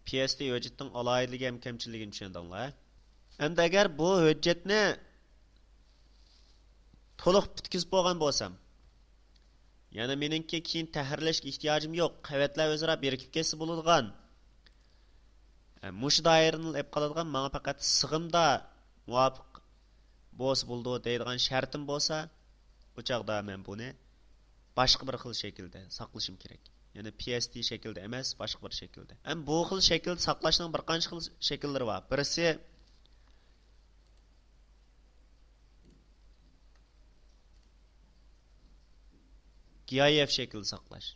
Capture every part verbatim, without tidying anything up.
پى ئېس تى ھۆججىتىنىڭ ئالاھىدىلىكى ھەم كەمچىلىكىنى چۈشەندىڭلار. ئەمدى ئەگەر بۇ ھۆججەتنى تولۇق پۈتكۈزۈپ بولغان بولسام، يەنى مېنىڭكى كېيىن تەھرىرلەشكە ئېھتىياجىم يوق، قەۋەتلەر ئۆزئارا بىرىكىپ كەتسە بولىدىغان، ئە، مۇشۇ دائىرىنى ئېلىپ قالىدىغان، ماڭا پەقەت سىغىمدا مۇۋاپىق بولسا بولىدۇ دەيدىغان شەرتىم بولسا، ئۇ چاغدا مەن بۇنى باشقا بىر خىل شەكىلدە ساقلىشىم كېرەك. يەنى پى ئېس تى شەكلىدە ئەمەس، باشقا بىر شەكىلدە. ھەم بۇ خىل شەكىلدە ساقلاشنىڭ بىر قانچە خىل شەكىللىرى بار. بىرسى گىئايېف شەكلىدە ساقلاش.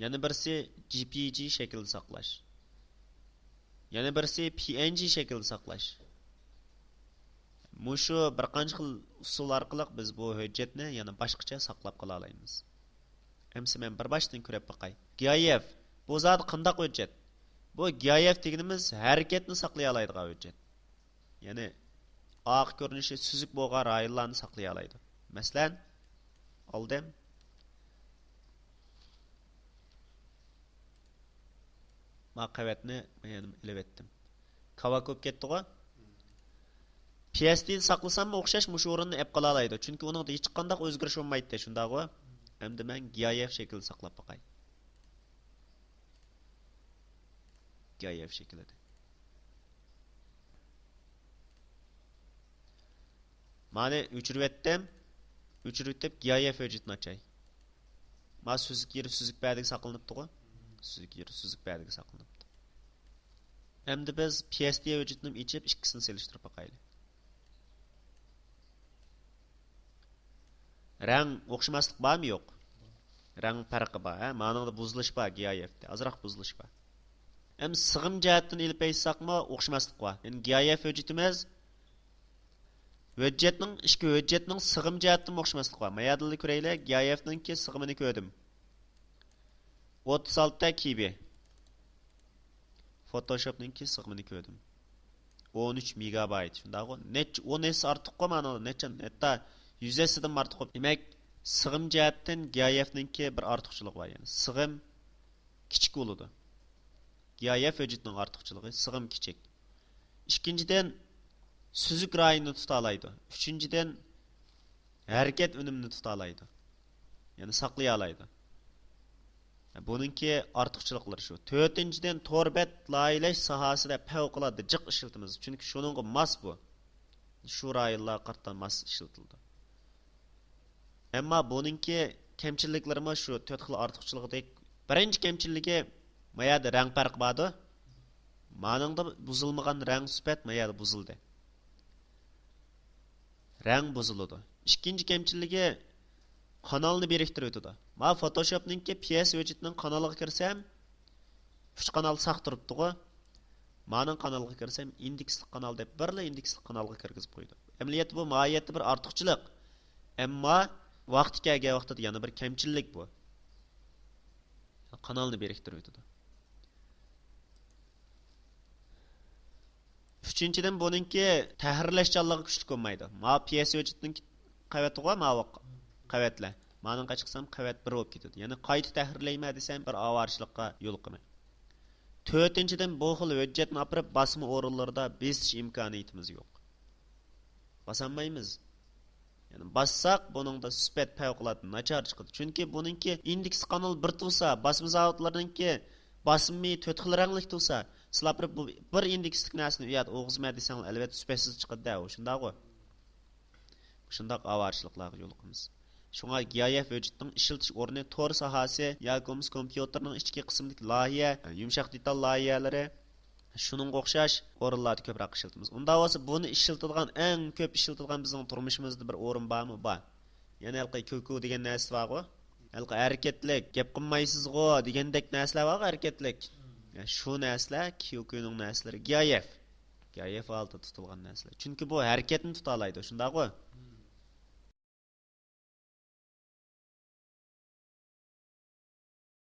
يەنە بىرسى جې پې جې شەكلىدە ساقلاش. يەنە بىرسى پې ئېن جې شەكلىدە ساقلاش. مۇشۇ بىر قانچە خىل ئۇسۇل ئارقىلىق بىز بۇ ھۆججەتنى يەنە باشقىچە ساقلاپ قالالايمىز. ئەمسە مەن بىر باشتىن كۆرۈپ باقاي. گىئايېف، بۇ زادى قانداق ھۆججەت؟ بۇ گىئايېف دېگىنىمىز ھەرىكەتنى ساقلىيالايدىغان ھۆججەت. يەنى ئارقا كۆرۈنۈشى سۈزۈك بولغان رايونلارنى ساقلىيالايدۇ. مەسىلەن، ئالدىم. ما قەۋەتنى يەنە ئېلىۋەتتىم. كاۋاك بولۇپ كەتتىغۇ؟ پى ئېس تىدا ساقلىساممۇ ئوخشاش مۇشۇ ئورۇننى ئېپ قالالايدۇ. چۈنكى ئۇنىڭدا ھېچقانداق ئۆزگىرىش بولمايتتى، شۇنداقغۇ؟ ئەمدى مەن گىئايېف شەكلىدە ساقلاپ باقاي. گىئايېف شەكلىدە. مانى ئۆچۈرۈۋەتتىم. ئۆچۈرۈۋېتىپ، گىئايېف ھۆججىتىنى ئاچاي. ما سۈزۈك يېرى سۈزۈك بەدىگە ساقلىنىپتىغۇ؟ سۈزۈك يېرى سۈزۈك بەدىگە ساقلىنىپتۇ. ئەمدى بىز پى ئېس تى ھۆججىتىنى ئېچىپ، ئىككىسىنى سېلىشتۇرۇپ باقايلى. رەڭ ئوخشىماسلىق بارمۇ؟ يوق. رەڭ پەرقى بار، ھە؟ مانىڭدا بۇزۇلۇش بار، گىئايېفتا. ئازراق بۇزۇلۇش بار. ئەمدى سىغىم جەھەتتىن ئېلىپ ئېيتساقمۇ ئوخشىماسلىق بار. يەنى گىئايېف ھۆججىتىمىز ھۆججەتنىڭ، ئىككى ھۆججەتنىڭ سىغىم جەھەتتىنمۇ ئوخشىماسلىق بار. ما يەردىنلا كۆرەيلى، گىئايېفنىڭكى سىغىمىنى كۆردۈم. ئوتتۇز ئالتە كىبى. فوتوشوپنىڭكى سىغىمىنى كۆردۈم. ئون ئۈچ مېگابايت، شۇنداقغۇ؟ نەچچە ئون ھەسسە ئارتۇققۇ مانا، نەچچە، ھەتتا يۈز ھەسسىدىن ئارتۇققۇ. دېمەك، سىغىم جەھەتتىن گىئايېفنىڭكى بىر ئارتۇقچىلىقى بار، يەنى سىغىم كىچىك بولىدۇ. گىئايېف ھۆججىتىنىڭ ئارتۇقچىلىقى، سىغىم كىچىك. ئىككىنچىدىن، سۈزۈك رايوننى تۇتالايدۇ. ئۈچىنچىدىن، ھەرىكەت ئۈنۈمىنى تۇتالايدۇ. يەنى ساقلىيالايدۇ. بۇنىڭكى ئارتۇقچىلىقلىرى شۇ. تۆتىنچىدىن، تور بەت لايىھەلەش ساھەسىدە پەۋقۇلئاددە جىق ئىشلىتىمىز. چۈنكى شۇنىڭغا ماس بۇ. شۇ رايونلارغا قارىتا ماس ئىشلىتىلىدۇ. ئەمما بۇنىڭكى كەمچىلىكلىرىمۇ شۇ تۆت خىل ئارتۇقچىلىقىدەك. بىرىنچى كەمچىلىكى، ما يەردە رەڭ پەرقى باردۇ. مانىڭدا بۇزۇلمىغان رەڭ سۈپەت ما يەردە بۇزۇلدى. رەڭ بۇزۇلىدۇ. ئىككىنچى كەمچىلىكى، قانالنى بىرىكتۈرۈۋېتىدۇ. ما فوتوشوپنىڭكى پى ئېس ھۆججىتىنىڭ قانىلىغا كىرسەم، ئۈچ قانال ساق تۇرۇپتىغۇ. مانىڭ قانىلىغا كىرسەم، ئىندېكسلىق قانال دەپ بىرلا ئىندېكسلىق قانالغا كىرگۈزۈپ قويىدۇ. ئەمەلىيەتتە بۇ ماھىيەتتە بىر ئارتۇقچىلىق. ئەمما ۋاقتى كەلگەن ۋاقتىدا يەنە بىر كەمچىلىك بۇ. قانالنى بىرىكتۈرۈۋېتىدۇ. ئۈچىنچىدىن، بۇنىڭكى تەھرىرلەشچانلىقى كۈچلۈك بولمايدۇ. ما پى ئېس ھۆججىتىنىڭ قەۋىتىغۇ، ماۋۇ قەۋەتلەر. مانىڭ قاچ قىلسام قەۋەت بىر بولۇپ كېتىدۇ. يەنى قايتا تەھرىرلەيمەن دېسەم، بىر ئاۋارىچىلىققا يولۇقىمەن. تۆتىنچىدىن، بۇ خىل ھۆججەتنى ئاپىرىپ باسما ئورۇنلىرىدا بېسىش ئىمكانىيىتىمىز يوق. باسالمايمىز. يەنى باسساق، بۇنىڭدا سۈپەت پەۋقۇلئاددە ناچار چىقىدۇ. چۈنكى بۇنىڭكى ئىندېكس قانىلى بىر تۇرسا، باسما زاۋۇتلىرىنىڭكى باسمىمۇ تۆت خىل رەڭلىك تۇرسا، سىلەر بىر، بۇ بىر ئىندېكسلىق نەرسىنى ئۇ يەردە ئوغۇزما دېسەڭلار، ئەلۋەتتە سۈپەتسىز چىقىدۇ-دە، ئۇ شۇنداقغۇ؟ شۇنداق ئاۋارىچىلىقلارغا يولۇقىمىز. شۇڭا گىئايېف ھۆججىتىنىڭ ئىشلىتىش ئورنى تور ساھەسى ياكى بولمىسا كومپيۇتېرنىڭ ئىچكى قىسمىدىكى لايىھە، يۇمشاق دېتال لايىھەلىرى، شۇنىڭغا ئوخشاش ئورۇنلاردا كۆپرەك ئىشلىتىمىز. ئۇنداق بولسا، بۇنى ئىشلىتىدىغان، ئەڭ كۆپ ئىشلىتىدىغان بىزنىڭ تۇرمۇشىمىزدا بىر ئورۇن بارمۇ؟ بار. يەنە ھېلىقى كيۇكيۇ دېگەن نەرسە بارغۇ. ھېلىقى ھەرىكەتلىك، گەپ قىلمايسىزغۇ دېگەندەك نەرسىلەر بارغۇ، ھەرىكەتلىك. يا، شۇ نەرسىلەر كيۇكيۇنىڭ نەرسىلىرى، گىئايېف. گىئايېف ھالىتىدە تۇتۇلغان نەرسىلەر. چۈنكى بۇ ھەرىكەتنى تۇتالايدۇ، شۇنداقغۇ؟